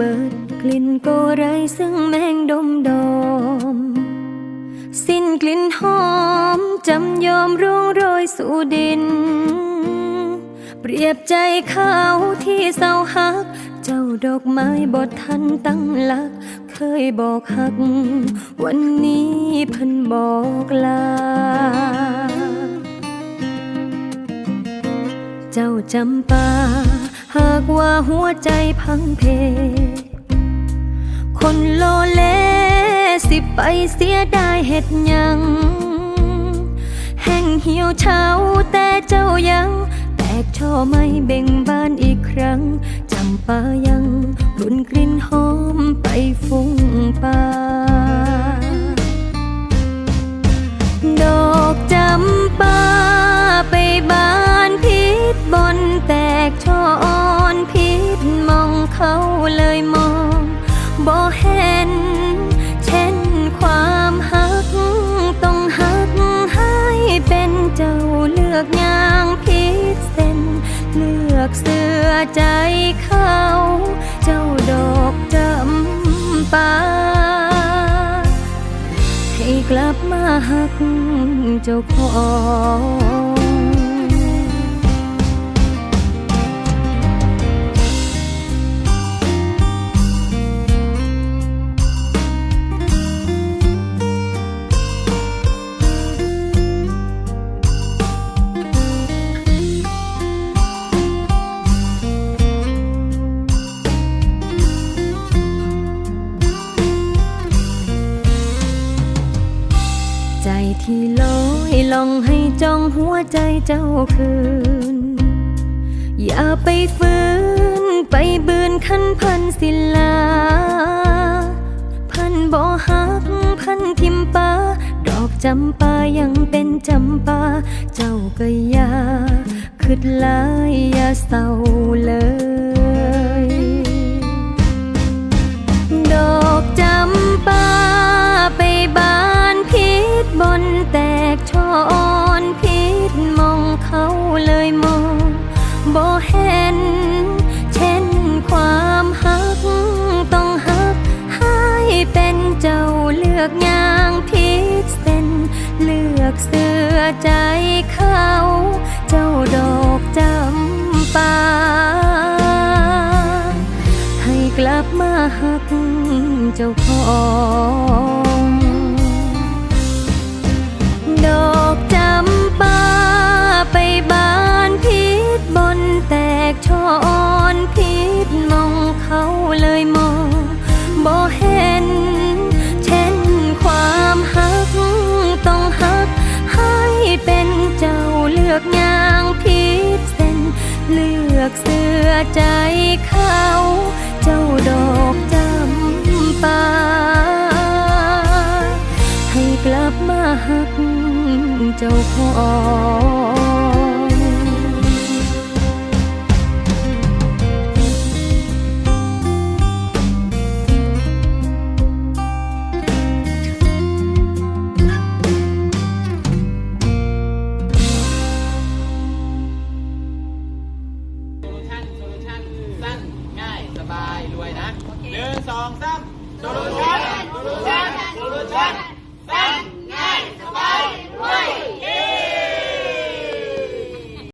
ເບີດ ກິ່ນກໍໄຮ້ເຊິ່ງແມງດົມດອມ ສິ້ນກິ່ນຫອມຈຳຍອມຮ່ວງໂລຍສູ່ດິນ ປຽບໃຈເຂົາທີ່ເຊົາຮັກ ເຈົ້າດອກໄມ້ບໍ່ທັນຕັ້ງຫຼັກ ເຄີຍບອກຮັກ ວັນນີ້ເພິ່ນບອກລາ ເຈົ້າຈຳປາ ຫາກວ່າຫົວໃຈພັງເພ ຄົນໂລເລ ຊິໄປເສຍດາຍເຮັດຫຍັງ ແຫ້ງຫ່ຽວເຊົາແຕ່ເຈົ້າຍັງ ແຕກຊ່ອໃໝ່ເບັ່ງບານອີກຄັ້ງ ຈຳປາຍັງ ຮຸນກິ່ນຫອມໄປຟຸ້ງປ່າ ດອກຈຳປາໄປບານຜິດບ່ອນ ແຕກຊ່ອອ່ອນຜິດໝ່ອງ ເຂົາເລີຍມອງບໍ່ເຫັນ ເຊັ່ນຄວາມຮັກ ຕ້ອງຮັກໃຫ້ເປັນ ເຈົ້າເລືອກຍ່າງຜິດເສັ້ນ ເລືອກເຊື່ອໃຈເຂົາ ເຈົ້າດອກຈຳປາ ໃຫ້ກລັບມາຮັກເຈົ້າຂອງ ໃຈທີ່ລອຍລ່ອງໃຫ້ຈ້ອງຫົວໃຈເຈົ້າຄືນ ຢ່າໄປຟື້ນໄປບືນຄັນເພິ່ນສິລາ ເພິ່ນບໍ່ຮັກເພິ່ນຖິ້ມປາ ດອກຈຳປາຍັງເປັນຈຳປາ ເຈົ້າກໍຢ່າ ຄິດຫຼາຍຢ່າເສົ້າເລີຍ ດອກຈຳປາໄປບານຜິດບ່ອນ ແຕກຊ່ອອ່ອນຜິດໝ່ອງ ເຂົາເລີຍມອງບໍ່ເຫັນ ເຊັ່ນຄວາມຮັກ ຕ້ອງຮັກໃຫ້ເປັນ ເຈົ້າເລືອກຍ່າງຜິດເສັ້ນ ເລືອກເຊື່ອໃຈເຂົາ ເຈົ້າດອກຈຳປາ ໃຫ້ກລັບມາຮັກເຈົ້າຂອງ ດອກຈຳປາໄປບານຜິດບ່ອນ ແຕກຊ່ອອ່ອນຜິດໝ່ອງ ເຂົາເລີຍມອງ ບໍ່ເຫັນ ເຊັ່ນຄວາມຮັກ ຕ້ອງຮັກໃຫ້ເປັນ ເຈົ້າເລືອກຍ່າງຜິດເສັ້ນ ເລືອກເຊື່ອໃຈເຂົາ ເຈົ້າດອກຈຳປາ ໃຫ້ກລັບມາຮັກເຈົ້າຂອງ. ໂຊລູຊັນ ໂຊລູຊັນ ສັ້ນ ງ່າຍ ສະບາຍ ລວຍນະ ໂອເຄ ໜຶ່ງ ສອງ ສາມ ໂຊລູຊັນ